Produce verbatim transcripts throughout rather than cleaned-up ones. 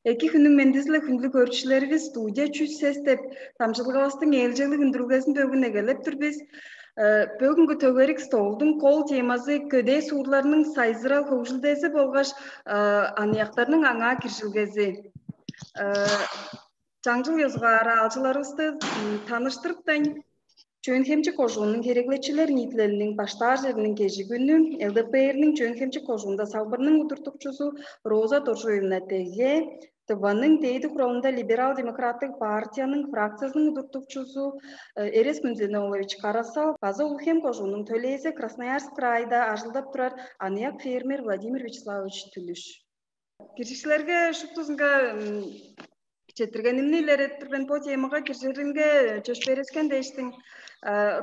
Эки хүннүң мендизиле хүндүлүг көрчүлеривис, студия чүс сес деп дамчылгавыстың ээлчеглиг үндүрүлгезин бөгүн эгелеп тур бис. Э, Бөгүнгү төгерик столдуң кол темазы көдээ суурларның сайзырал хөгжүлдези болгаш э, аныяктарның аңаа киржилгези. Э, Чаңчыл ёзугаар аалчыларывысты м, таныштырыптайн, Чөөн-Хемчик кожууннуң хереглечилер ниитилелиниң баштаар чериниң кежигүнү Л Д П Р-ның Чөөн-Хемчик кожуунда салбырының удуртукчузу Роза Доржуевна Теге, Тываның Дээди Хуралында Либерал-демократтыг партияның фракциясының удуртукчузу э, Эрес Күнзене-оолович Карасал база Улуг-Хем кожууннуң төлээзи Красноярск крайда ажылдап турар аныяк фермер Владимир Вячеславович Түлүш. Киржикчилерге шуптузунга четтиргенимни илередип тур мен. Бо темага киржиринге чөш берескен дээштиң.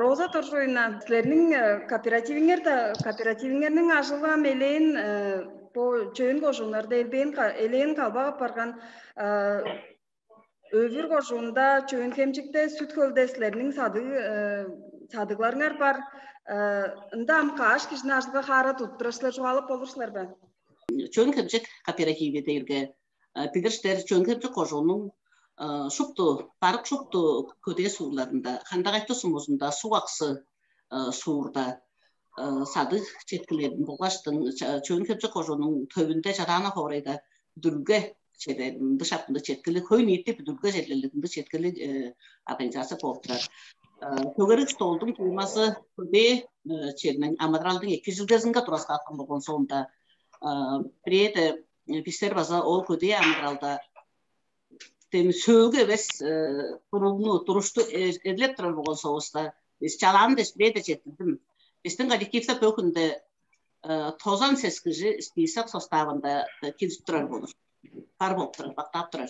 Роза Торжоевна, силерниң кооперативиңер да кооперативиңерниң ажылы ам элээн бо чөөн кожууннарда элбээн элээн калбак апарган. Өвүр кожуунда, Чөөн-Хемчикте, Сүт-Хөлде силерниң садыг садыгларыңар бар. Ында ам каш кижини ажылга хаара тудуп турар силер, чугаалап болур силер бе? Чөөн-Хемчик кооперативи дээрге билир силер, Чөөн-Хемчик кожууннуң шупту, барык шупту көдээ суурларында, Хандагайты сумузунда, Суг-Аксы суурда садыг четкилерин болгаштың Чөөн-Хемчик кожууннуң төвүнде Чадаана хоорайда бүдүрүлге чедер, ындыг шаптында четкили, хөй ниитти бүдүрүлге чедерлиг ындыг четкили организация болуп турар. Төгерик столдуң темазы көдээ черниң амыдыралдың эки жилгезинге тураскааткан болгон соонда, бирээде бистер база ол көдээ амыдыралда тем сөөлгү эвес туругну турушту эрлеп турар болгон соовуста, бис чалаан деш бирээде четтирдим. Биздин коллективде бөгүнде тозан сес кижи список составында кирип турар болур. Бар болуп турар, бактап турар.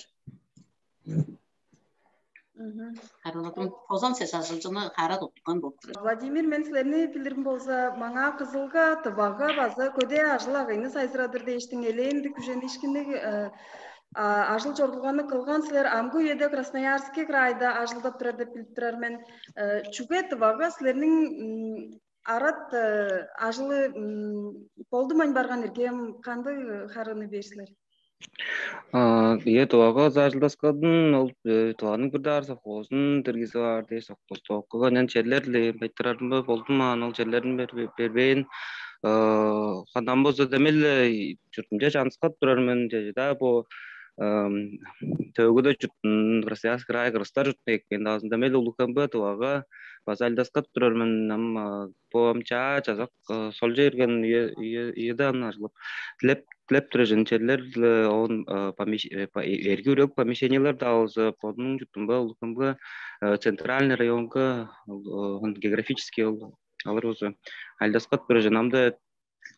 Хараладым, тозан сес ажылчыны хара туттуган болуп турар. Владимир, мен силерни билирим болза, маңаа Кызылга, Тывага база көдээ ажыл агыйны сайзырадыр дээштиң элээн ындыг күженишкинниг ажыл чорудулганы кылган силер. Амгы үеде Красноярский крайда ажылдап турар деп билип турар мен. Чүге Тывага силерниң арат ажылы болдумайн барган иргем, кандыг харыны бээр силер? Ийе, Тывага ажылдаскадын ол Тываның бир даар совхозун диргизи бар дээш, совхозту окуга ынчан черлер-ле байтырарымы болдумаан, ол черлерин бербээн. Хандан болза демел чуртумча чанскап турар мен, чеже-даа бо төөгүде чуртун Красноярск край кырыстар чуртуна эккен даазында мел улукембе Тывага база алдаскап турар мен. Ам бо ам чаа чазак солча ирген ийеде аны ажылып, тилеп тилеп турар черлер, он эрги үрек помещениялар да алза, бодунуң чуртунга улукембе центральный районга географический алыр болза алдаскап турар. Ам да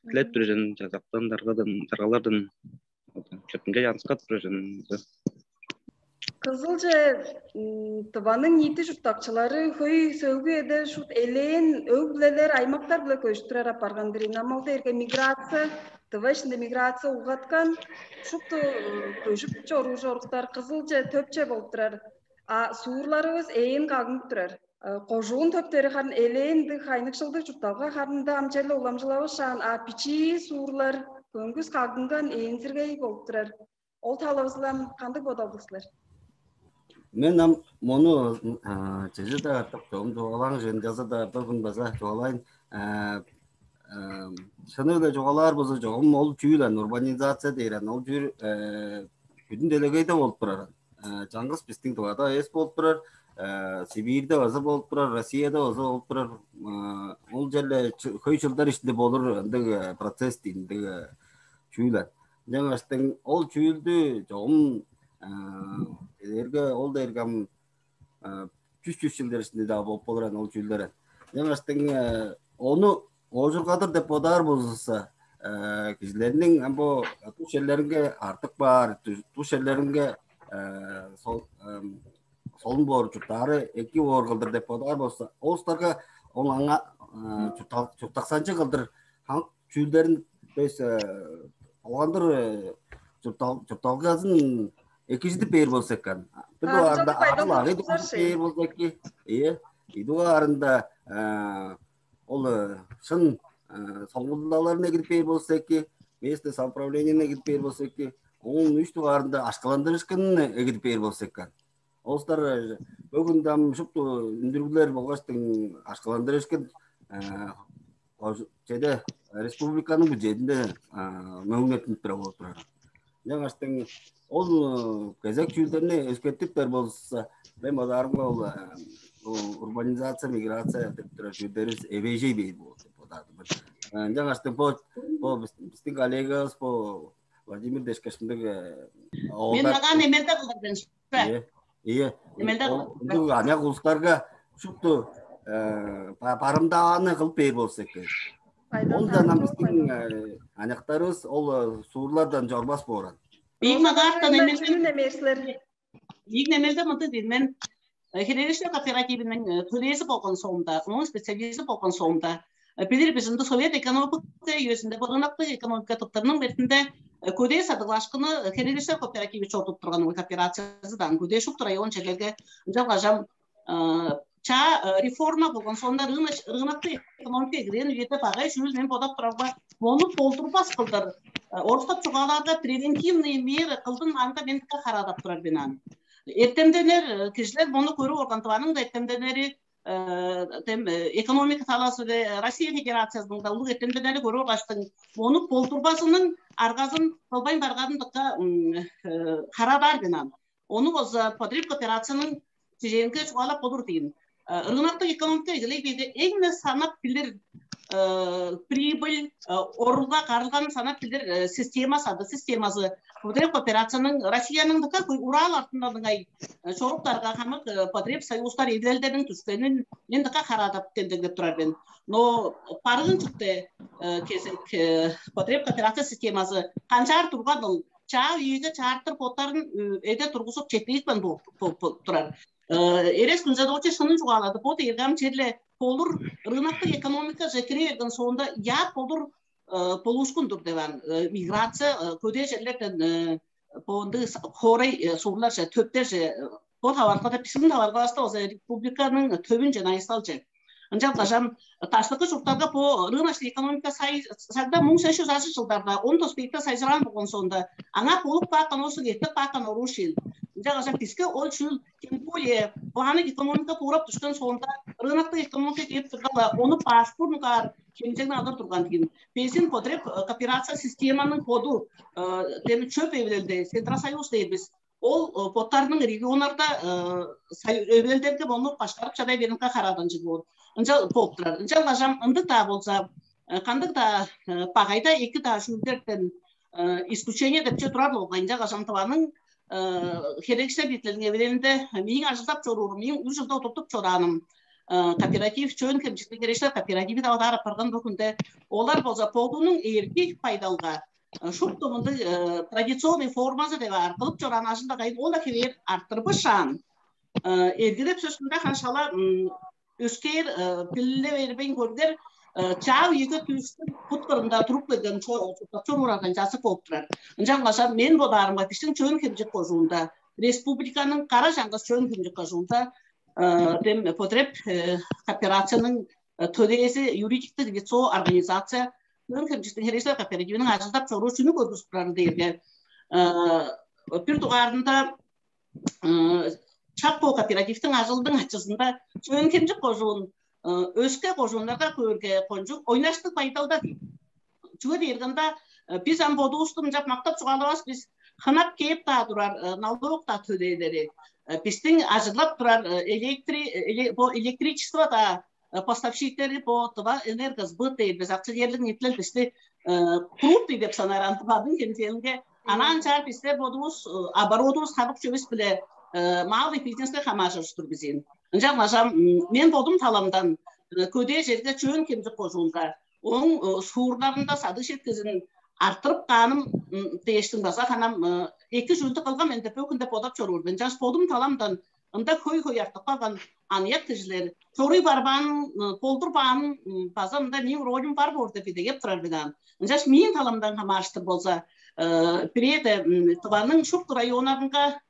тилеп турар чазактан даргадан даргалардан чөптүнче янскат турар. Кызылче Тываның ниити чурттакчылары хөй сөөлгү эде шут элээн өг-бүлелер, аймактар-биле көжүп турар апарган-дыр ийин. Ам ол дээрге миграция, Тыва ишинде миграция улгаткан, шупту көжүп чоруур чоруктар Кызылче, төпче болуп турар. А суурларывыс ээн кагынып турар. Кожуун төптери харын элээн ындыг хайныкшылдыг чуртталга харында ам черле уламчылавыс шаан, а бичии суурлар көңгүс кагынган ээнзиргей болуп турар. Ол талавызылам кандыг бодалдыг силер? Мен ам мону чеже-даа артык чогум чугаалаан чыын чаза-даа бөгүн база чугаалайн. Шыны-биле чугаалаар болза, чогум ол чүүл ан урбанизация дээр ан ол чүүл бүдүн делегейде болуп турар. Чаңгыс бистиң Тывада эс болуп турар, Сибирьде база болуп турар, Россияда база болуп турар. Ол черле хөй жылдар ишинде болур ындыг процесс дейн ындыг чүүл ан. Жаңаштың ол чүүлдү чогум дээрге ол дээрге ам чүс чүс жылдар ишинде даа болуп болур ан ол чүүлдер ан. Жаңаштың ону оожургадыр деп бодаар болзувусса, кижилерниң ам бо туш черлеринге артык баар, туш черлеринге солун боор, чурттаары эки боор кылдыр деп бодаар болза, ол устарга ол аңа чурттаксанчы кылдыр хамык чүүлдерин, то есть болгандыр чуртталгазын экижидип бээр болза экен. Бир дугаарында ажыл агый дузар бээр болза эки. Ийе. Ийи дугаарында ол шын соңгулдаларына кирип бээр болза эки, местный самоуправлениене кирип бээр болза эки, Оон үш дугаарында ашкаландырышкынны эгидип бээр болза экен. Олустар бөгүн дам шупту үндүрүглер болгаштың ашкаландырышкын чеде республиканың бюджетинде мөңнеттинип тура болуп турар. Жаңаштың ол кезек чүүлдерни эскертиптер болза, мен базаарымга ол урбанизация, миграция деп турар чүүлдерибиз эвежей бээр болуп деп бодадым. Жаңаштың бо бо биздин коллегабыз бо Владимир Дешкешиндиг Мен оолдар нагаан эмелде кылдырдым. Ие, ие. Эмелде Ол кылдырдым. Ындыг аныяк улустарга шупту э, ба- барымдааны кылып бээр болза экен. Пайдаланып Ондан ам алып биздин э, аныяктарыбыз ол э, суурлардан жорбас бооран. Бийик магаартан эмелден Чүнүн эмерсилер. Ийик немелде мынтыг дейн мен херегештер кооперативинин төлээзи болгон соомда, онун специалисти болгон соомда билир бизинде Совет экономика үезинде бо рыноктук экономика тыптарының бертинде көдээ садыглашкыны херегештер кооперативи чорудуп турган ол кооперациясы дан көдээ шупту район жерлерге ынчалгажам чаа реформа болгон соонда рыноктук экономика кирген үеде багай чүүл мен бодап турарга мону болдурбас кылдыр орустап чугаалаарда превентивные меры кылдын анда мен дыка хараадап турар мен аны. Эртемденер кижилер мону көрүп орган тываның да эртемденери тем экономика талаасы Россия Федерациясының да улуг эртемденери көрүп алгаштың мону болдурбазының аргазын кылбайн барганын дыка хараадаар мен аны. Ону болза подрыв кооперацияның чижээлинге чугаалап болур дейм. Рыноктук экономика эгелей бээрде эң-не санап билир прибыль, орулга карылган санап билир система сады системасы подрыв кооперацияның Россияның дыка Урал артындан ыңай чоруктарга хамык подрыв союздар эвилелдерин түшкенин мен дыка хараадап демдеглеп турар мен. Но барыын чыкты кезек подрыв кооперация системасы канчаар турган ол чаа үйеге чаартыр боттарын эде тургузуп четпейикпен турар. Эрес күнзедоочу шынын чугаалады. Бо дээрге ам черле болур рыноктук экономика же кире берген соонда я болур болуушкундур деп ан миграция көдээ жерлерден бо ындыг хоорай суурларже төптерже бо таварылгада биздин таварылгаваста болза республиканын төбүнче найысалчы Ынчан кажан таштыкы чурттарга бо рыночный экономика сагда муң сес чүс ажы жылдарда он тос бийикте сайжыраан болгон соонда аңаа болуп каапкан ол суг эртип каапкан оруу шил. Ынча кажан биске ол чүүл тем более планы экономика туурап түшкен соонда рыноктук экономика кээп тургала ону бааш бурнугаар хемчегни алыр турган ким. Безин потреб кооперация системаның боду деми чөп эвилелде Центросоюз дейбиз. Ол боттарының регионнарда өбелдерге болуп баштарып чадай беринге хараданчы боор. Ынча болуп турар. Ынча лажам ындыг-даа болза, кандыг-даа багайда эки-даа шүүлдерден исключение депче турар болгай. Ынча кажан тываның херексе битлерин эбелеринде мээң ажылдап чоруур, мээң үр жылда утуптуп чорааным кооператив чөөн хемчиктиг херексе кооперативи да одар апарган бүгүнде олар болза бодунуң эрги пайдалга шупту мындыг традиционный формазы деп аар кылып чораан ажылдагайын ол да хевээр арттырбышаан. Эргилеп сөстүнде ханшала өскээр билиле бербейн көргер чаа үйеге түүстүн бут кырында туруп келген чоруур организация болуп турар. Ынчангаш мен бодаарымга биздин чөөн хемчек кожуунда республиканын кара чаңгыс чөөн хемчек кожуунда дем потреб кооперацияның төлээзи юридиктик лицо организация Мөөн хемчиктин херечилер кооперативинин ажылдап чоруу чүнү көргүзүп турары дээрге бир дугаарында чак бо кооперативдин ажылдың ачызында чөөн хемчик кожуун өске кожуундарга көөрге кончуг ойнаштык байдалда дейт. Чүге дээргенде биз ам бодувусту мынчап мактап чугаалавас биз хынап кээп-даа турар налог-даа төлээлери биздин ажыглап турар электри бо электричество-даа поставщиктери бо тыва энергосбыт дейбиз акционерлик ниитилел бисти крупный деп санаар антыбадын хемчээлинге анаан чаар бистер бодувус оборотубус хабык чүвүс биле малый бизнеске хамааржыр тур бизин. Ынчан бажам мен бодум таламдан көдээ жерге чөөн хемчик кожуунга оң суурларында садыг четкизин арттырып кааным дээштиң база ханам эки чүүлдү кылган мен деп бөгүн деп бодап чоруур мен. Жаш бодум таламдан ында хөй-хөй артып калган аныяк кижилер чоруй барбаан, болдурбаан база мында мээң ролюм бар боор деп идегеп турар мен аан. Ынчаш мээң таламдан хамаарыштыр болза, бирээде Тываның шупту районнарынга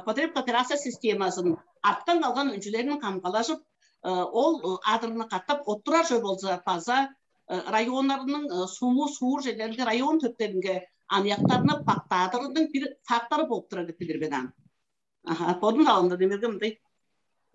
потреб кооперация системасын арткан калган үнчүлерин камгалажып, ол адырны катап оттурар чой болза база районнарының суму суур жерлеринге, район төптеринге аныяктарны пактаадырының бир фактору болуп турар деп билир мен ам. Аха, бодум талында демерге мындай.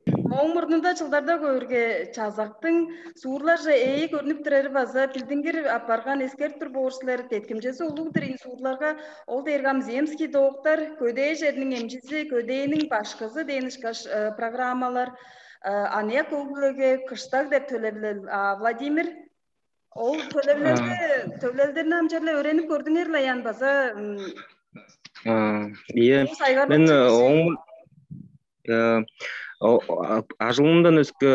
Ооң мурнунда чылдарда көөрге чазактың суурларже ээ көрнүп турары база билдингир апарган эскертип тур боор силер. Деткимчези улуг-дур ийин суурларга. Ол дээрге ам земский дооктар, көдээ черниң эмчизи, көдээниң башкызы дээн ышкаш программалар, аныяк өг-бүлеге кыштаг деп төлевилел. А Владимир, ол төлевилелди, төлевилелдерни ам черле өөренип көрдүңер-ле, аян база? Ийе, мен оң ажылымдан өске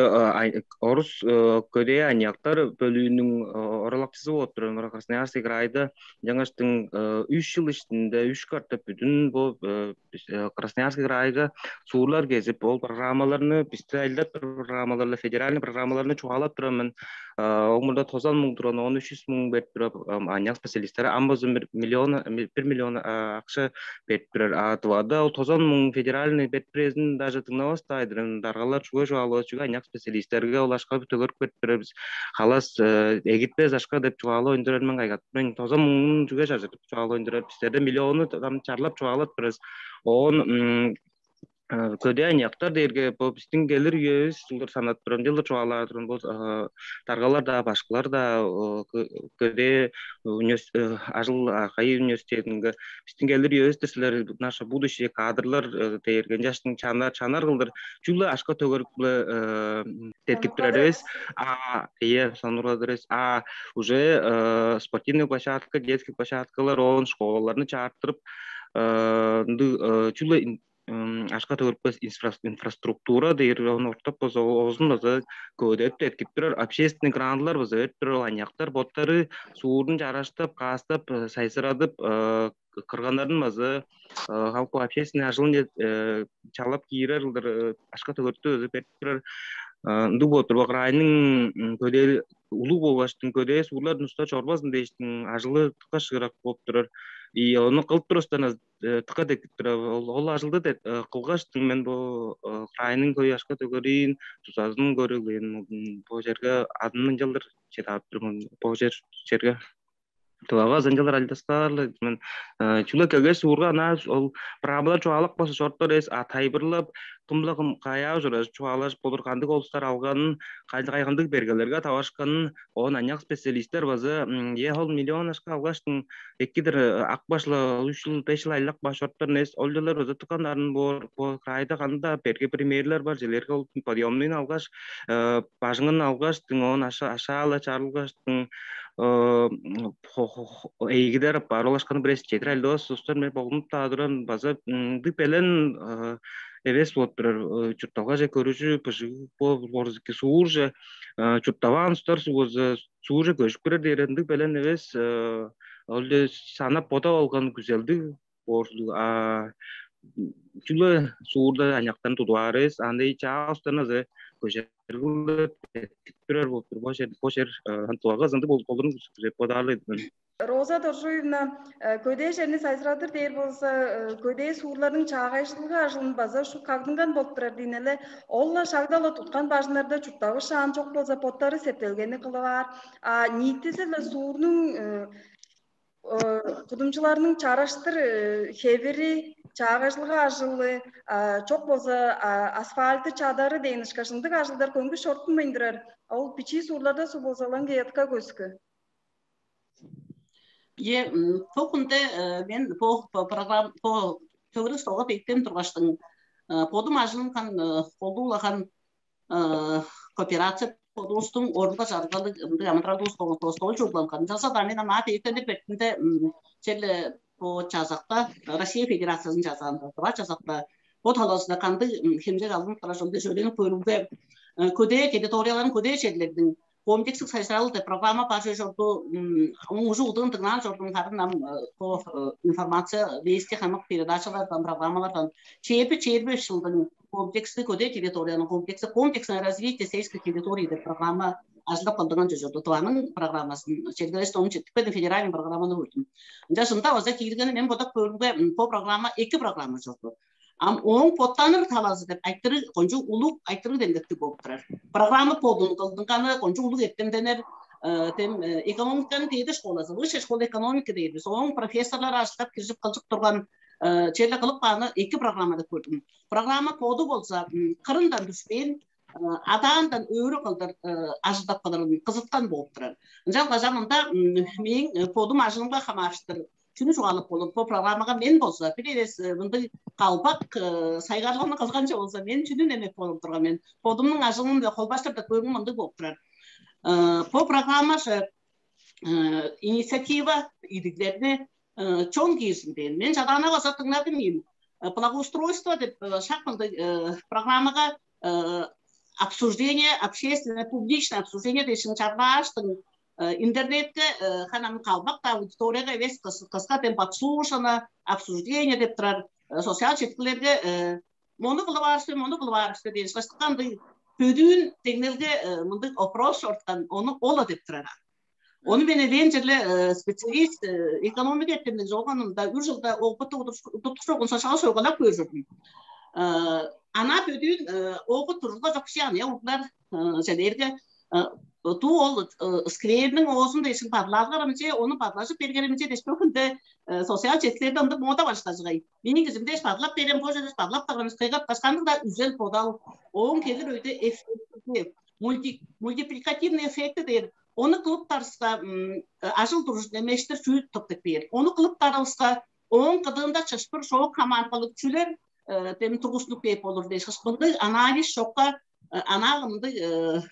орус көдээ аныяктар бөлүүнүң оралакчысы болуп турар Красноярский крайда. Жаңаштың үч жыл ишинде үч карта бүдүн бо Красноярский крайга суурлар кезип, ол программаларны бисте айлап программаларла, федеральный программаларны чугаалап турам мен. Ол мурда тозан муң турган, он үч жүз муң берип турар аныяк специалисттер, ам база бир миллион, бир миллион акча берип турар. А Тывада ол тозан муң федеральный берип турезин даже дыңнавас-даа айдырын. Даргалар чүге чугаалавас, чүге аныяк специалисттерге ол акча төгөрүп берип турар бис. Халас эгитпес акча деп чугаалап өндүрер мен кайгат. Мен тозан муңун чүге чажырып чугаалап өндүрер. Бистерде миллиону чарлап чугаалап турабыз. Оон көдээ аныяктар дээрге бо биздин келир үебиз жылдыр санап турам, жылдыр чугаалаар турам. Бо даргалар да, башкылар да, көдээ ажыл кайы университетинге биздин келир үебиз-дир силер, наше будущее кадрлар дээрге жаштың чанар чанар кылдыр чүгле ашка төгөрүп деткип турар эвес. А, ие, сонургадыр эвес. А уже спортивный площадка, детский площадкалар, оон школаларны чаартырып, ындыг чүгле ашка төгүрүпкес инфраструктура дээр, ону ортоп болза, оозун база көөдөп деткип турар, общественный грантлар база берип турар. Ол аныяктар боттары суурун чараштап, каастап, сайзырадып, кырганнарын база халкы общественный ажылын чалап киирер кылдыр ашка төгөртү өзү берип турар. Ындыг болуп тур. Крайның көдээ улуг болгаштың, көдээ суурлар уста чорбазын дээштиң ажылы тыкка шыырак болуп турар. И ону кылып турустан тыка деткип турар. Ол ажылды кылгаштың мен бо крайның көй ашка төгөрүн, тузазын көрүглээн, бо черге адымын ынчалдыр чедаап турмун, бо чер черге. Тывага ынчалдыр алдаскаарлар мен. Чүгле келгеш суурга ана ол правалар чугаалак база чоруптар эс, а тайбырлап кымла кым каяа ужура чугаалажып болур, кандыг олустар алганын, кайгандыг бергелерге тавашканын. Оон аныяк специалисттер база е ол миллион ашка алгаштың экидир ак башла үч жыл беш жыл айлак баш чоруптар эс, ол жылдар база тыккан арын боор, бо крайда кандыг-даа берге примерлер бар, жилерге ол подъемныйын алгаш, бажыңын алгаштың, оон ашаала чарылгаштың, эйгидер бар олашканы бирес четир айлдавас устар мен болунуп-даа туран база ындыг белен эвес болуп турар. Чуртталгаже көрүжү быжыг бо борузуки суурже чурттаваан устар суурже көжүп кирер дээр ындыг белен эвес. Ол санап бода болган күзелдиг боорсулуг. А чүгле суурда аныяктарын тудуп аар эвес, андай чаа устарны көжер кылдыр турар болуп тур. Бо чер, бо чер антуага ызынды болдурун деп бодаарлы. Роза Доржуевна, көдээ черни сайзырадыр дээр болза, көдээ суурларның чаагайжылга ажылын база ушу кагдынган болуп турар дейн эле. Ол-ла шагдала туткан бажыңнарда чурттавыш аан чок болза, боттары септелгени кылып аар. А ниитизи-ле суурнуң кудумчуларның чараштыр хевири, чаагайжылга ажылы, чок болза асфальты чадары дээн ышкаш ындыг ажылдар көңгүс чорутунмайн турар. Ол бичии суурларда суу болзалаң кыятка көскү. Е, бо хүнде мен бо программа, бо төгүрүк столга бектен тургаштың, бодум ажылын кан колдуулахан кооперация подуустуң орунга чаргалыг ындыг амыдырал дуус болган тоостогул чугланкан. Ынчалза-даа мен ам ат ээтенир бертинде черле бо чазакта, Россия Федерациясынын чазаанда, Тыва чазакта бо талазында кандыг хемчек алынып турар чон дээш, өөренип көөрүмге, көдээ территорияларын, көдээ черлердиң комплексик сайзыралы деп программа бар чүве чорду. Ону ужу удуун дыңнаан чордум, харын ам бо информация, вести хамык передачалардан, программалардан чээрби чээрби беш чылдың комплекстиг көдээ территорияның комплекси, комплексное развитие сельской территории деп программа ажылдап калдынган чүве чорду. Тываның программасын чергелешти, ону четтикпедим, федеральный программаны көрдүм. Ынчаш ында база кииргени мен бодап көөрүмге, бо программа эки программа чорду. Ам ооң боттаныр талазы деп айтырыг, кончуг улуг айтырыг демдектиг болуп турар. Программа бодун кылдынганы кончуг улуг эртемденер, тем экономиканың дээди школазы, высшая школа экономики дээр бис. Ооң профессорлары ажылдап киржип кылчып турган, черле кылып кааны эки программада көрдүм. Программа коду болза кырындан түшпээн, адаандан өөрү кылдыр ажылдап кылырын кызыткан болуп турар. Ынчан кажан мында мээң бодум ажылымга хамаарыштыр чүнү чугаалап болур? Бо программага мен болза бир эвес мындыг калбак сайгарлыгны кылганча болза, мен чүнү немеп болуп турган мен? Бодумнуң ажылым да холбаштыр да көрүм мындыг болуп турар. Бо программа же инициатива идиглерни чон киирсин дээн. Мен чадаана база дыңнадым ийин. Благоустройство деп шак мындыг программага обсуждение, общественное, публичное обсуждение дээшин чарлааштың интернетке ханам калбак да аудиторияга эвес кыска тем подслушано, обсуждение деп турар социал четкилерге мону кылып аарышты, мону кылып аарышты деген ышкаштыккандай бөдүүн деңнелге мындыг опрос чорткан, ону ола деп турар. Ону мен элээн черле специалист экономика эртемниг чогонумда үр жылда опыт удуктук чогун сошал шойгалап көөр жүрдүм. Ана бөдүүн опыт турулга жок ши аны углар чедерге ту ол скверниң оозун дээшин бадылаалгарымче, ону бадылажып бергеримче дээш бөгүнде социал четкилерде ындыг мода баштажыгай. Мээң кижимде бадлап берем, бо жерде бадлап турганыбыз кыйгырткаш, кандыг-даа үзел бодал, ооң келир өйде эффекти, мультипликативный эффекти дээр, ону кылыптарыска ажыл туружун эмештир чүү тыптып бээр. Ону кылыптарывыска ооң кыдыында чыштыр шоок хамааркалыг чүлер дем тургустунуп кээп болур дээш, мындыг анализ чокка, анаа мындыг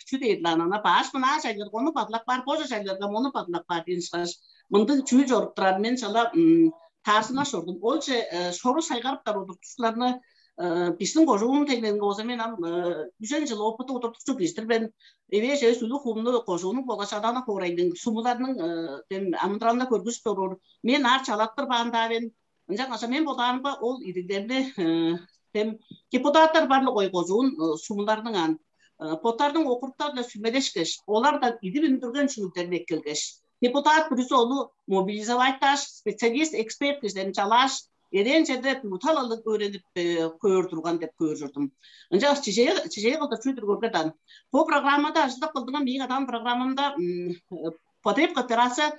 чүү дээр ана бааш мынаа жайларга ону бадлап баар, божа жайларга мону бадлап баар деген ышкаш мындыг чүү чоруп турар. Мен чала таарзынаш чордум. Олче шору сайгарыптар удуртукчуларны биздин кожуун тегненге болза, мен ам үжен жыл опыты удуртукчу кижидир мен. Эвээш эвес үлү хуумну кожуунуң болгаш адаана хоорайдың сумуларның дем амыдыралында көргүзүп чоруур. Мен аар чалаттыр баан-даа мен. Ынчангаш мен бодаарымга ол идиглерни дем депутаттар барлык ой кожуун сумуларның ан боттарның округтар-биле сүмелешкеш, олардан идип үндүрген чүүлдерин эккелгеш, депутат бүрүзү ону мобилизовать-тааш, специалист, эксперт кижилерин чалааш, эрээн черде бүталалыг өөренип көөр турган деп көөр чордум. Ынчангаш чижээ чижээ кылдыр чүү-дүр көргедан. Бу программада ажылдап кылдыңам, мээң адаан программамда потреб кооперация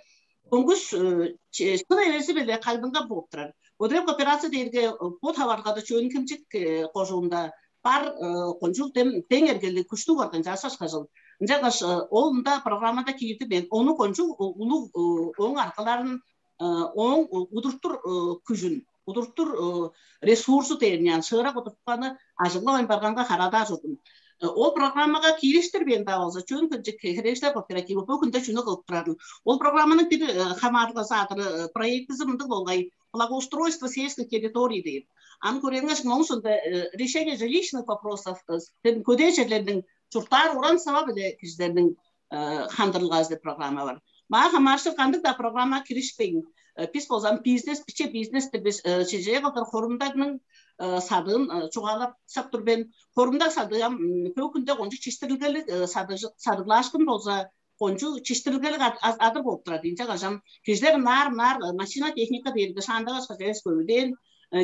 көңгүс шын эвези-биле кагдынга болуп турар. Потреб кооперация дээрге бу таваргада чөөн кимчик кожуунда бар кончуг дем дең эргелиг күштүг организация ашкажыл. Ынчангаш ол ында программада киирди мен. Ону кончуг улуг ооң аргаларын ооң удуртур күжүн, удуртур ресурсу дээрин, ян шыырак удуртукканы ажыглавайн барганга хараадаар чордум. Ол программага киириштирбээн-даа болза, чөөн кырчык херечилер кооперативы бу күндө чүнү кылып турарын. Ол программаның бир хамаарылгасы адыры проектизи мындыг болгай: благоустройство сельских территорий дээр. Аны көреңер, моңсунда решение жилищных вопросов көдээ жерлерниң чурттаар уран сава биле кижилерниң хандырылгазы деп программа бар. Маа хамаарышыр кандыг-даа программа киришпейн, бис болзам бизнес, биче бизнес деп бис чеже кылдыр хорумдагның садыын чугаалап сап тур мен. Хорумда садыам бөгүнде кончуг чиштирилгелиг садыглаашкын болза, кончуг чиштирилгелиг адыр болуп турат. Инче кажам кижилер нар нар машина техника дээрге шаандагаш эвес көбүдээн,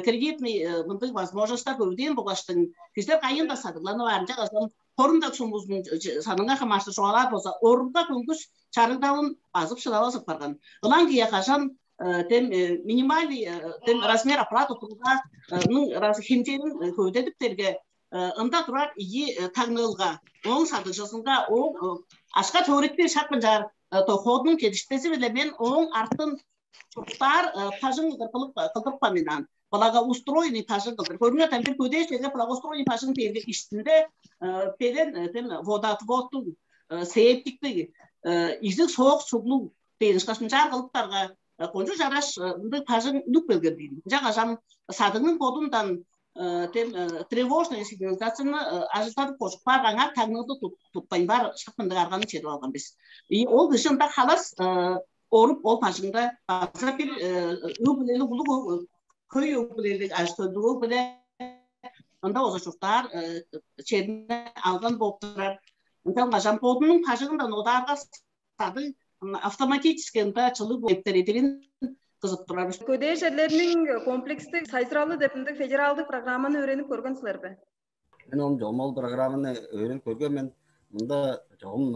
кредитный мындыг возможностьтар көбүдээн болгаштың кижилер кайын да садыгланып аар. Инче кажам хорум-даа сумузунуң санынга хамаарыштыр чугаалаар болза, орунга көңгүс чарыгдалын базып шыдавазып барган. Ылаң кия кажан тем минимальный тем размер аппарат утулганың хемчээлин көвүдедиптерге ында турар ийи тагныылга, ооң садыгжызынга, ооң ашка төөрүтпей шак мынчаар доходунуң чедиштези-биле мен ооң артын чурттаар пажың кылдырып кылдырыпкан мен аан. Благоустроенный пажың кылдыр. Көрүңер, там бир көдээ черге благоустроенный пажың дээрге иштинде белен тем водоотводтуг, септиктиг, изиг соок суглуг деген ышкаш мынчаар кылыптарга кончуг чараш ындыг пажың үнүп келген дейм. Ынча кажам садыңның бодундан тем тревожная сигнализацияны ажылдадып кожуп баар, аңаа таңныылды тутпайн бар шак мындыг арганы чедип алган бис. И ол кижи ында халас оруп ол бажыңда база бир өг-бүлелиг улуг хөй өг-бүлелиг ажы-төлдүг өг-бүле ында оза чурттаар черни алган болуп турар. Ынчан кажам бодунуң бажыңындан одаарга садыг автоматически ында чылыг эптер эдирин кызып турар. Көдээ жерлерниң комплекстик сайзыралы деп ындыг федералдык программаны өөренип көргөн силер бе? Мен ол жомол программаны өөренип көргөн мен. Мында жогум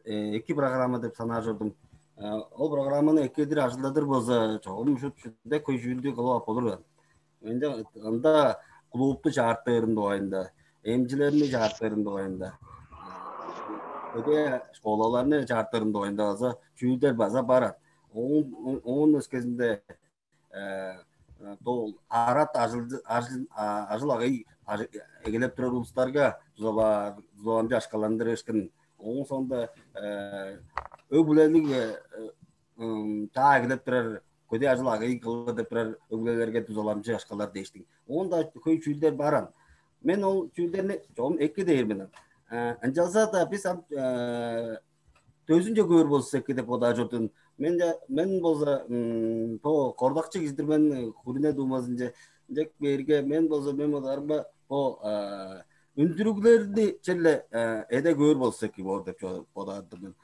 эки программа деп санаар чордум. Ол программаны эккедир ажылдадыр болза, чогум шут шүнде көй чүүлдү кылып ап болур. Энде ында клубту чаартырын дугайында, эмчилерни чаартырын дугайында, көде школаларны чаартырын дугайында база чүүлдер база бар. Оон өскезинде дол арат ажыл ажыл ажыл агый эгелеп турар улустарга дузаламчы ашкаландырышкын. Оон соонда өг-бүлелиг чаа эгелеп турар, көдээ ажыл агый кылыр деп турар өг-бүлелерге дузаламчы ашкалар дээштиң. Оон-даа хөй чүүлдер баран. Мен ол чүүлдерни чогум эки дээр мен. Ынчалза-даа бис ам дөзүнче көөр болза эки деп бодаар чордум. Мен мен болза бо кордакчы кижидир мен, Хурине дуумазынче инчек бээрге, мен болза мен бодаарымга бо үндүрүглерни черле эде көөр болза эки боор деп бодаар-дыр мен.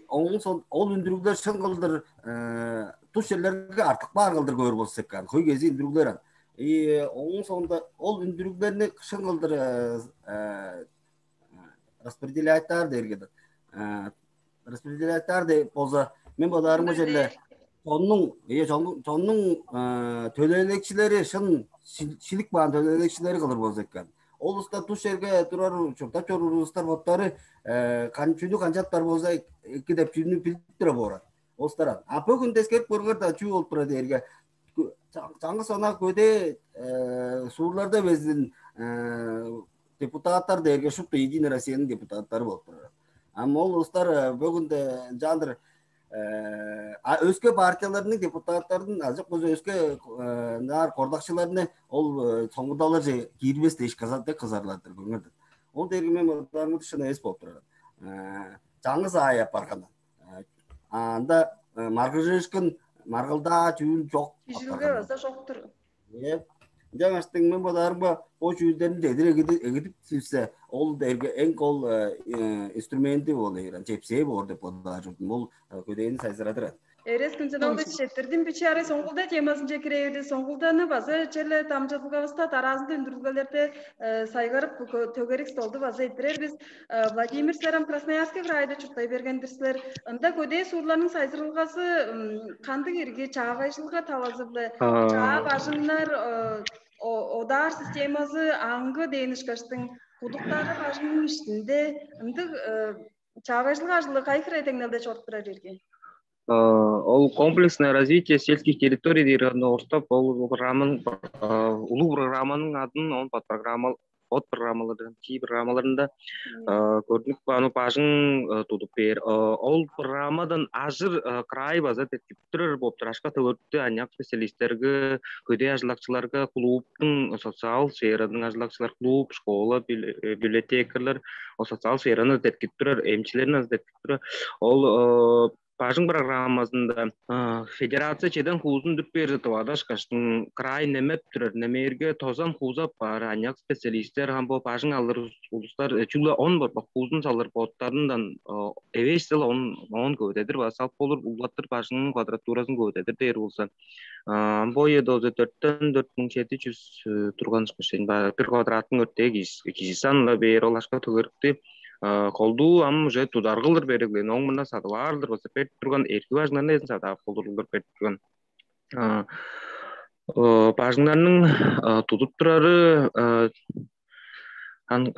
Оон соң ол үндүрүглер шын кылдыр туш черлерге артык баар кылдыр көөр болза эки, ан хөй кези үндүрүглер ан. И оон соонда ол үндүрүглерни шын кылдыр распределяйтаар дээрге, распределяйтаар деп болза, мен бодаарымга черле чоннуң, э, чоннуң төлөөлекчилери, шын шилик баан төлөөлекчилери кылыр болза экен. Ол улустар туш черге турар, чурттап чоруур улустар боттары чүнү канчаптар болза эки деп чүнү билип тура боорар. Олустар а бөгүн дескерип көргөр да чүү болуп турар дээрге, чаңгыс ана көдээ суурларда безин депутаттар дээрге шупту Единая Россияның депутаттары болуп турар. Ам ол улустар бөгүнде ынчаандыр өске партияларның депутаттарын, азы болза өске наар кордакчыларны ол соңгудаларже киирбес дээш каза дег кызарлар-дыр көңүрдүр. Ол дээрге мен бодаарымга шын эвес болуп турар. Чаңгыс аай апаргандан анда маргыжыышкын, маргылдаа чүүл чок. Кижилге база жоктур. Ынчангаштың мен бодаарымга бо чүүлдерни дедир эгидип сивсе, ол дээрге эң кол инструменти болур, чепсээ боор деп бодаар чордум. Ол көдээни сайзырадыр. Эрес Күнзенович, четтирдим бичи арай соңгулда темазынче кирээбиди. Соңгулданы база черле дамчылгавыста дараазында үндүрүлгелерде сайгарып төгерик столду база эрттирер бис. Владимир, силер ам Красноярский крайда чурттай берген-дир силер. Ында көдээ суурларның сайзырылгазы кандыг ирги чаагайжылга талазы-биле? Чаа бажыңнар, одаар системазы аңгы дээн ышкаштың, кудуктары бажыңның иштинде ындыг чаагайжылга ажылы кайы хире деңнелде чоруп турар ирги? Ол комплексное развитие сельских территорий дээр орустап, ол программаның, улуг программаның адын он подпрограмма, подпрограммалардан, чи программаларында көрүнүп каан бажың тудуп бээр. Ол программадан ажыр край база деткип турар болуп турар. Ашка төгөртү аныяк специалисттерге, көдээ ажылдакчыларга, клубтуң социал сфераның ажылдакчылар, клуб, школа, библиотекалар, ол социал сфераны деткип турар, эмчилерин азы деткип турар. Ол бажың программазында федерация чеден хуузун дүрт бээр тывадашкаштың, край немеп турар, немээрге тозан хуузап баар аныяк специалистер, ам бо бажың алыр улустар чүгле он борбак хуузун салыр боттарындан эвээш-дел он оон көвүдедир база салып болур, улгаттыр бажыңның квадратуразын көвүдедир дээр болза, бо ыйыдозу дөрттен дөрт муң чеди чүс турган ышкаш, бир квадратның өртээ кижи санында бээр ол ашка төгерикти колдуу ам уже тудар кылдыр бериглээн, оң мурна садып аарлар база берип турган, эрги бажыңнарны эзин садып ап болурлар берип турган. Бажыңнарның тудуп турары ан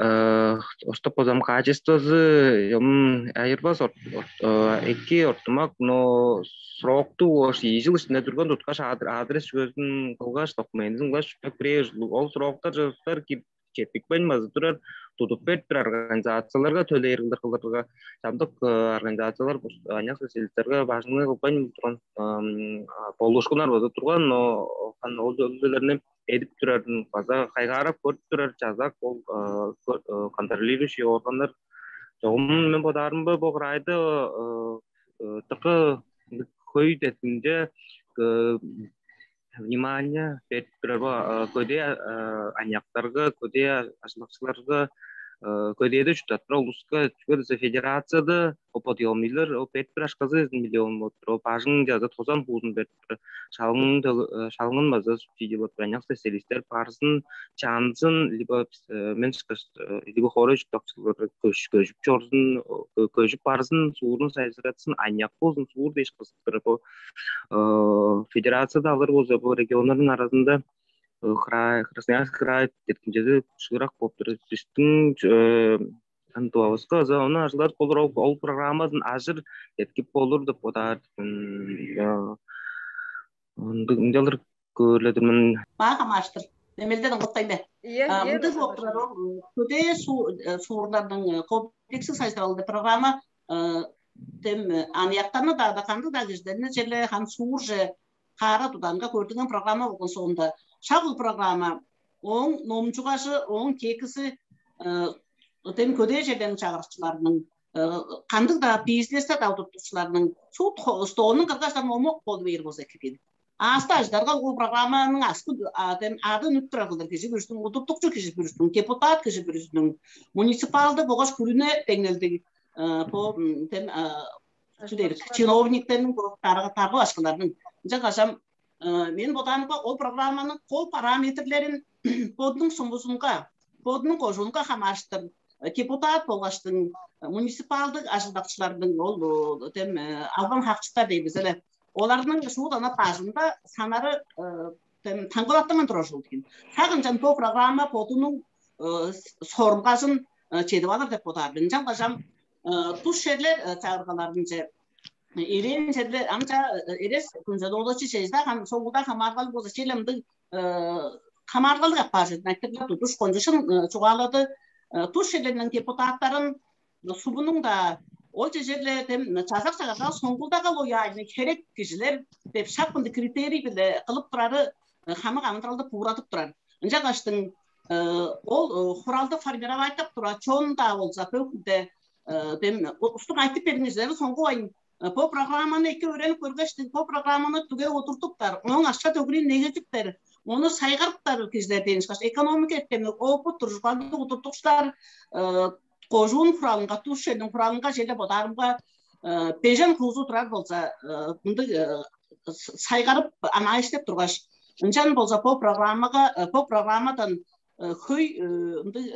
оштоп базам качествозу айырбас эки ортумак, но срокту ош ийи жыл ишинде турган туткаш адрес чүвезин кылгаш, документин кылгаш, чүпек бирээ ол сроктар жылдар кирип четпикпейн база турар, тудуп берип турар организацияларга төлээр кылдыр кылдырга, чамдык организациялар аняк специалисттерге бажыңны кылбайн турган болушкуннар база турган, но ол өлүлерни эдип турарын база кайгаарап көрүп турар жазак ол контролирующий органнар. Чогум мен бодаарымда бо кырайды тыкы хөй детинче внимание берип турар бо көдээ аныяктарга, көдээ ажылдакчыларга көдээде чурттап турар улуска чүге дээсе федерацияда подъемныйлар ол бертип бир ашказы миллион болуп тур, ол бажың жаза тозан хуузун бертип тур, шалгын шалгын база субсидия болуп тур, аняк специалисттер барзын, чанзын либо мен либо хоорой чурттакчылар көжүп чорзун, көжүп барзын, суурун сайжыратсын, аняк болзун суур дээш кызып тур бу. Федерацияда алыр болза бу регионнордун арасында край, Красноярск край деткинчеде шыырак болуп тур. Биздин антуабыска за ону ажылдатып болур, ол, ол программасын ажыр деткип болур деп бодаар. Ындыг ынчалыр көөрүледирмин. Мага камааштыр. Немелден оңготкайн бе? Ийе, ийе. Мындыг болуп турар ол көдээ суурларның комплекстик сайжыралды программа тем аныяктарны да да кандыг да кижилерни черле хан суурже хаара туданга көрдүнген программа болгон соонда шак ол программа ооң номчугажы, ооң текиси тем көдээ черден чагырыкчыларның кандыг да бизнесте да удуртукчуларның суут стоонун кыргаждан омок болу бээр болза эки дейм. Ааста ажыдарга ол программаның аскы тем ады үнүп турар кылдыр кижи бүрүстүң, удуртукчу кижи бүрүстүң, депутат кижи бүрүстүң, муниципалдык болгаш күрүнө деңнелдиг по тем чиновниктерниң таргы башкыларның ынча кажам мен бодааныгга ол программаның кол параметрлерин бодунуң сумузунга, бодунуң кожуунга хамааштыр депутат болгаштың муниципалдык ажылдакчылардын ол тем албан хакчыктар дейбиз эле, олардын шуут ана бажында санары тем таңгылаттынган турар ушул деген. Шак ынчан бу программа бодунуң сорулгажын чедип алыр деп бодаар мен. Ынчан кажам тус черлер чагыргаларынче элээн черле амча эрес күнзедоодочу чежда хам соңгуда хамааргал болза челемдиг хамааргалыг апаар чедин айтырга тудуш кончушун чугаалады. Тус черлерниң депутаттарын субунуң да ол чежерле тем чазак чагага соңгулдага лояльный херек кижилер деп шак мындай критерий биле кылып турары хамык амыдыралды буурадып турар. Ынчангаштың ол хуралды формировать тура чон да болза бөгүнде тем устук айтып бериңиздер соңгу айн бу программаны эки өөренип көргештиг бу программаны түге удуртуптар, оң акча төгүрүн негедиптер, ону сайгарыптар кижилер дээни ышкаш экономика эртемни опыт туржуканды удуртукчулар кожуун хуралынга, туш черниң хуралынга чеде бодаарымга бежен куузу турар болза мындыг сайгарып анаайыштеп тургаш, ынчан болза бу программага бу программадан хөй ындыг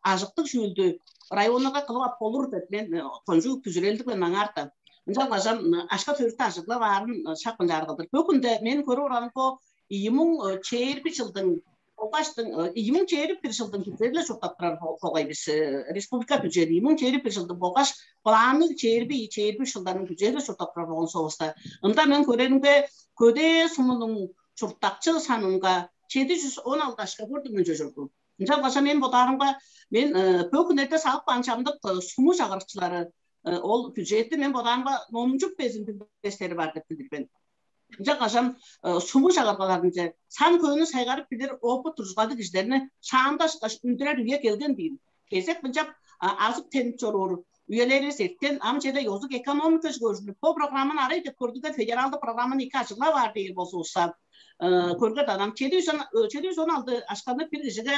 ажыктыг чүүлдү районнарга кылып ап болур деп мен кончуг күзүрелдик мен аңаарта. Ынчан бажам ашка төрүттү ажыглап аарын шак ынчаар кылдыр. Бөгүнде мен көрүп оран бу ийи муң чээрби жылдың болгаш ийи муң чээрби бир жылдың күзерле чурттап турар болгай бис. Республика бюджети ийи муң чээрби бир жылдың болгаш планы чээрби чээрби үч жылдарның күзерле чурттап турар болгон соовуста. Ында мен көреринге көдээ сумунуң чурттакчы санынга чеди жүз он алгашка көрдүм мен чожурду. Ынчан каша мен бодаарымга мен бөгүнерде салып каан чамдык суму чагырыкчылары ол бюджетти мен бодаарымга номчуп безин билбестери бар деп билдирген. Ынча кажан суму чагыргаларынче сан көөнү сайгарып билир опыт туржулгады кижилерни шаандашкаш үндүрер үе келген дейм. Кезек мынчап азып тенип чоруур үелерибиз эрткен ам чеде ёзук экономикачы көрүшүнү бо программаны арай деп көрдүгер федералдык программаны эки ажыглап аар дээр болзувусса көргө данам чеди жүз он алты ашканы бир кижиге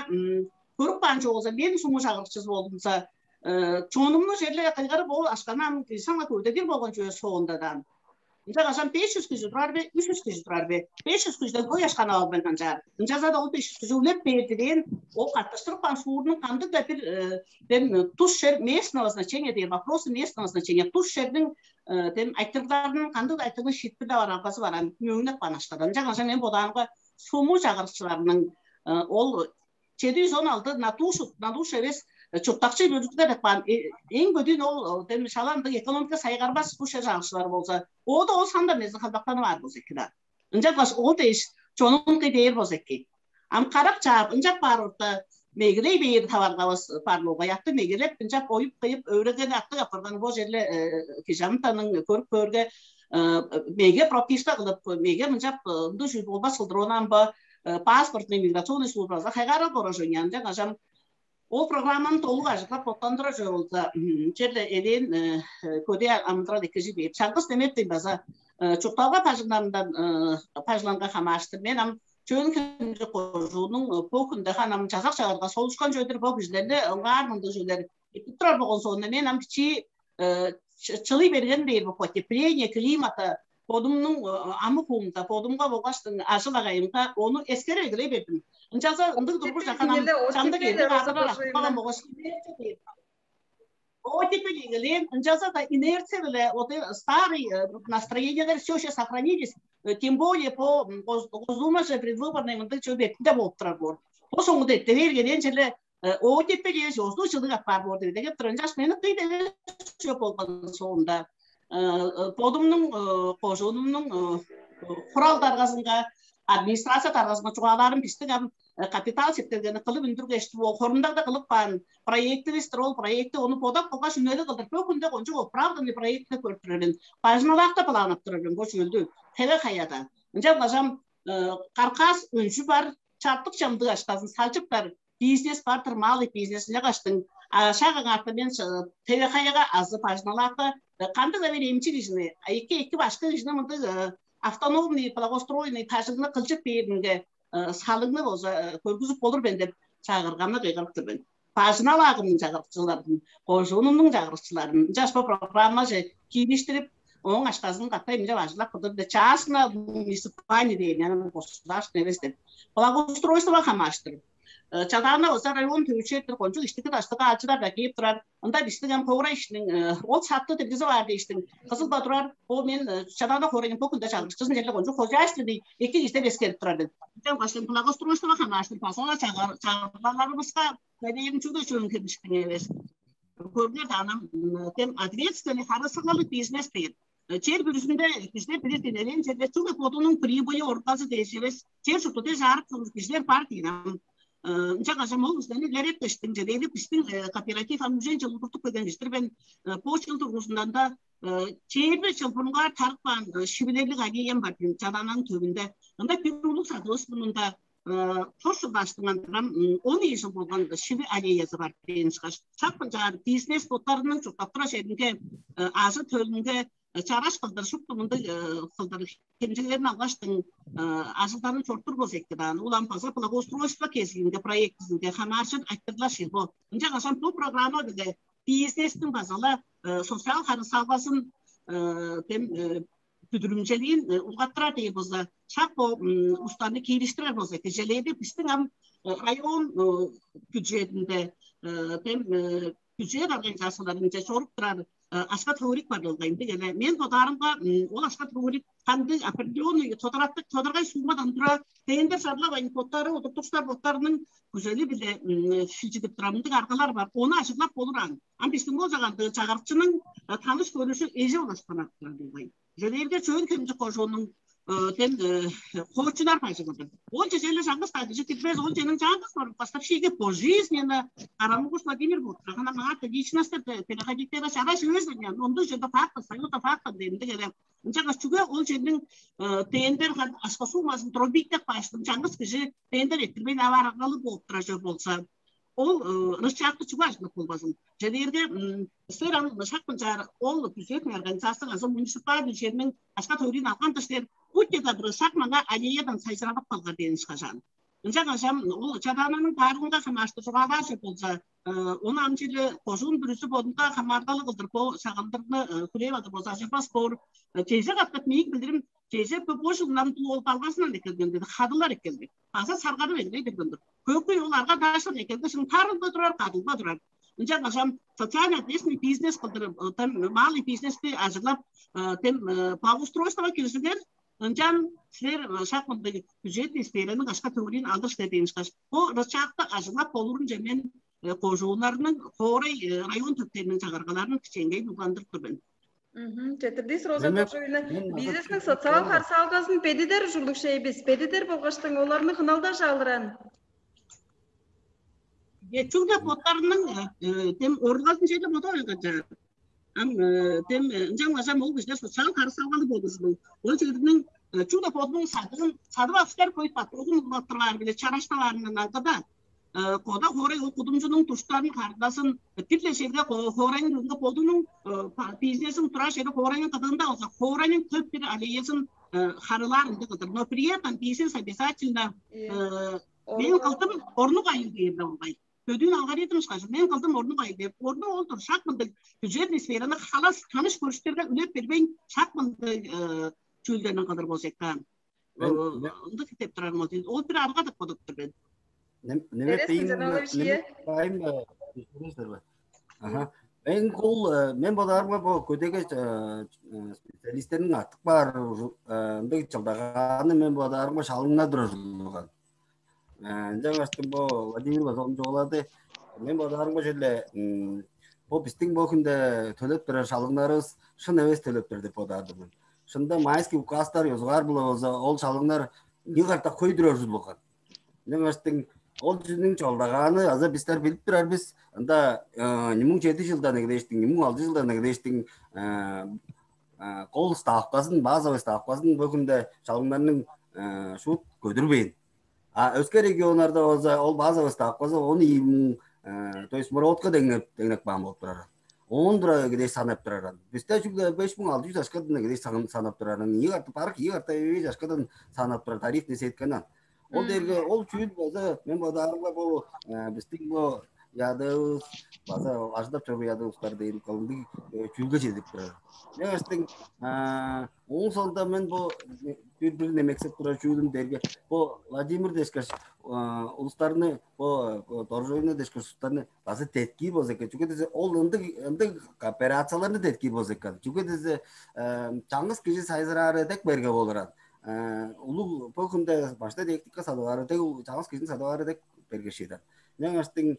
көрүп каан чогулза мен суму чагырыкчысы болдумса чонумну черле кыйгырып ол ашканы ам саңа көрдедир болгон чүве соонда даан Ынча кажан беш чүс кижи турар бе, үч чүс кижи турар бе? Беш чүс кижиден кой ашкан албайн канчаар. Ынчалза-даа ол беш чүс кижи үлеп бээрди дээн, ол каттыштырып каан суурнуң кандыг-даа бир э, дем тус чер местного значения деген вопросы местного значения тус чердин э, дем айтырыгларын кандыг-даа айтырыгын шиитпирлеп аралгазы баран мөөңнеп каан ашкадан. Ынча кажан мен бодаанга суму чагырыкчыларның э, ол чеди жүз он алты на душу, на душу эвес чурттакчы бөлүктер деп каан. Эң бөдүүн ол дем шала ындыг экономика сайгарбас душа чагырыкчылар болза, оода ол санда мезин халбактанып аар болза эки да. Ынчангаш ол дээш чонун кый бээр болза эки. Ам карак чаап ынчак баар орта мегилей бээр таваргавыс бар болгай атты мегилеп ынчак оюп кыйып өөрегени аттыг апарган бо жерле кижамтаның көрүп көөрге меге прописка кылып меге мынчап ындыг чүүл болбас кылдыр онаан ба паспортный миграционный службаза хайгаарал поражение ынчак ажам ол программаны толук ажыглап боттандырар жок болза черле элээн көдээ амыдырал эккежи бээр чаңгыс демептен база чуртталга бажыңнарындан бажыланга хамааштыр мен ам Чөөн хемче кожуунуң бу хүнде ханам чазак чагырга солушкан чөдүр бо кижилерни ыңгаар мындыг чүүлер эпип турар болгон соонда мен ам бичии чылый берген дээр бо потепление климата бодумнуң амы хуумда бодумга болгаш ажыл агайымга ону эскере эгелей бердим. Ынчалза ындыг тургуш жакан ам чамдык эрдик азырар артып калган болгаш Оттепель эгелээн, ынчалза-даа инерция-биле вот старый настроениялар все еще сохранились, тем более по Госдума же предвыборный мындыг чөө бетинде болуп турар боор. Бо соңунда эттевээр келээн черле оттепель эвес оздуу чылыг апаар боор деп деп турар. Ынчаш мени кый деве чөп болгон соонда бодумнуң кожуунумнуң хурал даргазынга администрация даргазынга чугаалаарын бистиң ам капитал септелгени кылып үндүргештип ол хорундарда кылып каан проективистер ол проекти ону бодап кылгаш үнелиг кылдыр бөгүнде кончуг оправданный проектине көрүп турар мен. Бажыналаакта планап турар мен бо чүүлдү. Хеве хаяда ынча бажам каркас үнчү бар, чартык чамдык аштазын салчыптар бизнес бар-дыр, малый бизнес ынча каштың шак аңаартан мен хеве хаяга азы бажыналаакта кандыг да бир эмчи кижини, эки эки башкы кижини мындыг автономный благоустроенный тажыгны кылчып бээринге салыгны болза көргүзүп болур мен деп чагырганны кыйгырып тур мен. Бажыналаагымның чагырыкчыларын, кожуунумнуң чагырыкчыларын ынчаш бо программаже киириштирип, ооң аштазын катай мынча бажылап кылдыр да частно муниципальный дээн, государственный эвес деп. Благоустройствого хамааштырып. Чадаана болза район төвүчээттир кончуг иштики даштыга алчыдар да кээп турар. Ында бистиң ам ховура ишниң ол сатты деп бизип аар дээштиң кызылда турар. Ол мен чадаана хорайын бу күндө чагырышчызын жерде кончуг хозяйственный эки кижиден эскерип турар деп. Ынчан каштын благоустройствого хамааштыр база чагырларыбызга медээриң чүгле чөөн кирмиштиң эвес. Көрүңер даанам тем ответственный харысыгналыг бизнес дээр. Чер бүрүзүндө кижилер билир динелен черде чүгле бодунуң прибыли оргазы дээш эвес, чер шупту дээш аарып кылыр кижилер бар дейнам. Ынча кажам ол кижилерни илереп кештиң же дээди биздин кооператив ам үжен жыл удуртуп келген кижидир мен. Бо жыл тургузундан да чээрби жыл бурунгаар тарып каан шивилерлик аллеям бар дейм Чадаананын төбүндө. Ында бир улуг садыбыз мунунда тос жыл баштыңан турам он ийи жыл болган шиви аллеязы бар дейн ышкаш. Шак мынчаар бизнес боттарының чурттап тура шеринге ажы төлүнге чараш кылдыр шупту мындыг кылдыр хемчеглерин алгаштың ажылдарын чорттур болза эки даан. Улам база благоустройство кезиинде проектизинде хамааржыр айтырлар шил бо. Ынча кашан бу программа биле бизнестиң базала социал харысалгазын тем бүдүрүмчелиин улгаттырар дээр болза, шак бо устарны киириштирер болза, кежелээди биздин ам район бюджетинде тем бюджет организацияларынча чоруп турар ашка төгүрүк бар болгай. Ындыг эле мен бодаарымга ол ашка төгүрүк кандыг определенный тодараттык тодаргай суммадан тура тендер сарлабайн боттары удуртукчулар боттарының күзели биле шилчидип турар мындыг аргалар бар. Ону ажыглап болураан. Ам биздин болзаганда чагырыкчының таныш көрүшү эже улаштан арттырар болгай. Желерге чөөн хемчик кожуунуң тен хоочунар бажыгыды. Ол чечели чаңгыс кадыжы кирбес, ол ченин чаңгыс барып кастап шиге пожизненно Арамыгуш Владимир Бутрагана маңаа личностьтер переходиктера чараш өзүнен онду жерде факт, союзда факт демди келе. Ынчангаш чүге ол жердин тендер ашка суммасын дробить деп баштым. Чаңгыс кижи тендер эттирбейн аварагалы болуп тура жок болса, ол рычагты чугажынып болбазын. Же дээрге сфераны шак мынчаар ол бюджетный организацияга азы муниципальный жерниң ашка төгүрүүн алган дыштер будьте добры шак маңа аллеядан сайжырадып калгар дээн ышкажаан. Ынча кажам ол чадаананың баарынга хамаашты чугаалаажы болза, ону амчылы кожуун бүрүзү бодунга хамаардалы кылдыр бо сагындырны хүлээп алыр болза ажырбас боор. Чеже каткат мээң билдирим чеже бо жылдан ол балгазынан экелген деди хадылар экелди. База саргадып эгелей бергендир. Көкүй ол арга даашан экелди шын тарылба турар, кадылба турар. Ынча кажам социально ответственный бизнес кылдырып, малый бизнести ажыглап, тем благоустройствого киржигер, ынчан силер шак мындай бюджетный сфераны кашка төгүрүүн алыр силер дейн ышкаш. Бу рычагты ажыглап болурун же мен кожууннарның хоорай район төптеринин чагыргаларын кичээнгей угландырып тур мен. Четирдис Роза Кожуевна, бизнестиң социал харсаалгазын бедидер ужурлуг шей бис. Бедидер болгаштың оларны хыналдаш алыран. Чүгле боттарының тем орулгазын чеде бода ойгачаар. Ам тем ынчан кажам ол кижилер социал харсаалгалы болур ужурлуг. Ол жердин чүгле бодунуң садыгын садып алыштар коюп батыргын улгаттыргаар биле чарашталаарындан аңгыда кода хоорай ол кудумчунуң туштарын кардасын бир-ле черге хоорайның бүгүнкү бодунуң бизнесин турар черде хоорайның кыдыында болза хоорайның төп бир аллеясын харылаар ындыг кылдыр. Но при этом бизнес обязательно мен кылдым, орнук айыл дээр болгай. Көдүүн алгоритм ышкажыл, мен кылдым, орнук айыл деп. Орнук ол-дур, шак мындыг бюджетный сфераны халас таныш көрүштерге үлеп бербейн, шак мындыг чүүлдерин кылдыр болза экен. Ындык деп турарым ол. Ол бир арга деп бодуп тур мен. Неме Эрес дейин Низамович, неме ие. Байым, э, Ага. Мен кол э, мен бодаарымга бо көдеге э, э, специалисттердин артык бар ужу- э, ындыг чылдагааны мен бодаарымга шалыңна турар ужурлуган. Ынчангаш бо Владимир база ону чугаалады. Мен бодаарымга черле м, бо биздин бо хүнде төлөп турар шалыңнарыбыз шын эвес төлөп тур деп бодаар-дыр мен. Шында майский указдар ёзугаар-биле болза ол шалыңнар ынчы катап хөй турар ужурлуган. Ынчангаштың ол чүнүң чолдагааны аза бистер билип турар бис. Ында э, муң чеди жылдан эгелештиң, муң алты жылдан эгелештиң э, э, кол ставкасын, базовый ставкасын бөгүнде шалыңдарның э, шут көдүрбээн. А өске регионнарда болза ол базовый ставкасы он ийи муң, э, то есть моротка деңнеп деңнеп каан болуп турар. Он тура эгелеш санап турар. Бисте чүгле беш муң алты жүз ашкадан эгелеш санап турар. Ийи карта парк, ийи карта эвей ашкадан санап турар тарифный сетканан. Ол дээрге ол чүүл болза мен бодаарымга бу э, биздин бу ядыыбыз база ажыдап чорбу ядыыбыздар дейин кылдыг э, чүүлге чедип турар. Мен астың э, оң сонда мен бу бир бир немексеп турар чүүлүм дээрге бу Владимир дешкеш э, улустарны бу э, Доржойну дешкеш улустарны база теткии болза экен. Чүге десе ол ындыг ындыг операцияларны теткии болза экен. Чүге десе э, чаңгыс кижи сайзыраары эдек берге болуран. Улуг бо хүнде башта диалектика садып ары дег чаңгыс кижини садып ары дег бергешиидер. Ынчангаштың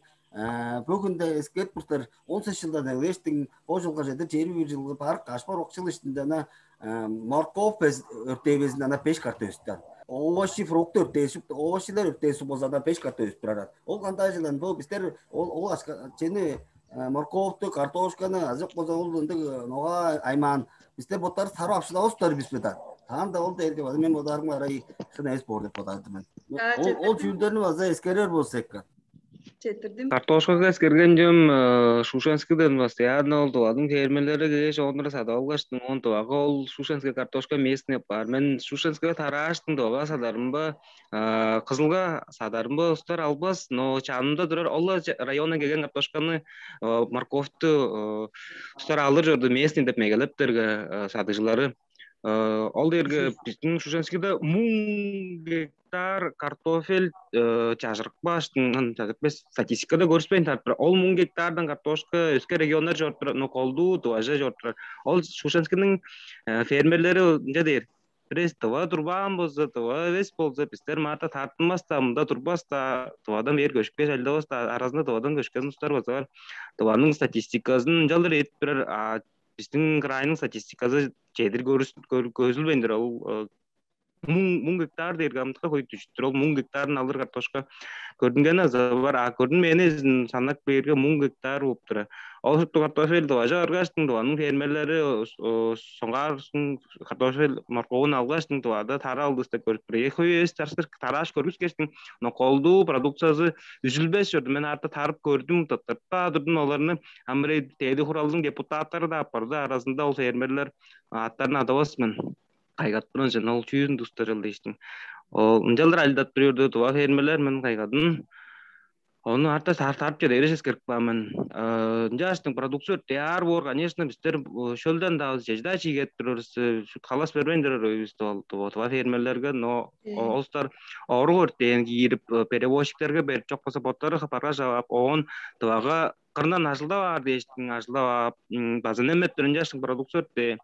бо хүнде эскерт буштар он сес жылдан эглештиң бо жылга жетир чери бир жылгы барык кашпар окчул иштинде ана морков өртээбезин ана беш карта өстү. Овощи фрукты өртээшип овощилер өртээшип болза ана беш карта өстүп турар. Ол кандай жылдан бу биздер ол ол ашка чени морковту картошканы азык болза ол ындыг нога аймаан бисте боттары сарып апшылавыстар бис бе да. Таанда ол дээрге база мен бодаарым арай шын эвес боор деп бодаар мен. Ол чүүлдерни база эскерер болсак. Четирдим. Картошкага эскерген жом Шушенскиден постоянно ол дувадың фермерлери кээш оонура садып алгаштың он дувага ол шушенский картошка местный бар. Мен шушенскиге тарааштың дувага садарым ба Кызылга садарым ба устар албас, но чанымда турар ол райондан келген картошканы морковту устар алыр чорду местный деп мегелептерге садыжылары. Ол дээрге биздин Шушенскийде муң гектар картофель чажырыкпаштын статистикада көрүспейн тарып турар. Ол муң гектардан картошка өске регионнар чоруп турар, но колдуу дубажа чоруп турар. Ол Шушенскийниң фермерлери ынча дээр. Бирээзи дыва турбаан болза, дыва эвес болза, бистер маарта тартынмас-даа, мында турбас-даа, дывадан бээр көшкеш айлавас-даа, аразында дывадан көшкен улустар база бар. Дываның статистиказын ынчалдыр эдип турар, а биздин крайның статистиказы чедир көзүлбейн-дир. Ол муң муң гектар дээрге амытка хөй дүжүттүр. Ол муң гектарын алыр картошка көрдүнген азы бар, а көрдүнмээн эзин санап бээрге муң гектар болуп тура. Ол шупту картофель дыважа баргаштың дываның фермерлери соңгаарсын картофель морковун алгаштың дывада тара алдыс деп көрүп тура. Хөй эс тарсыр тарааш көргүскештиң, но колдуу продукциясы үзүлбес чорду. Мен арта тарып көрдүм, тыртаа турдум оларны. Амырай тээди хуралдың депутаттары да апарды, арасында ол фермерлер аттарын адавас мен. Кайгаттыран жана ол чүүзүн тустар жыл дээштиң. Ол ынчалдыр алдап туруурду дубак фермерлер мен кайгадым. Ону арта тартып чеде эреш эскерип каан мен. Ынчаштың продукция өртээр боор, конечно, бистер шөлден дагы жежда чиигет турарыс, халас бербейн турар өйүбүстү ол дубак фермерлерге, но олустар орук өртээн киирип, перевозчиктерге берип, чок болза боттары хапарга жавап, оон дубага кырынан ажылдап аар дээштиң ажылдап ап, база неметтир ынчаштың продукция өртээ.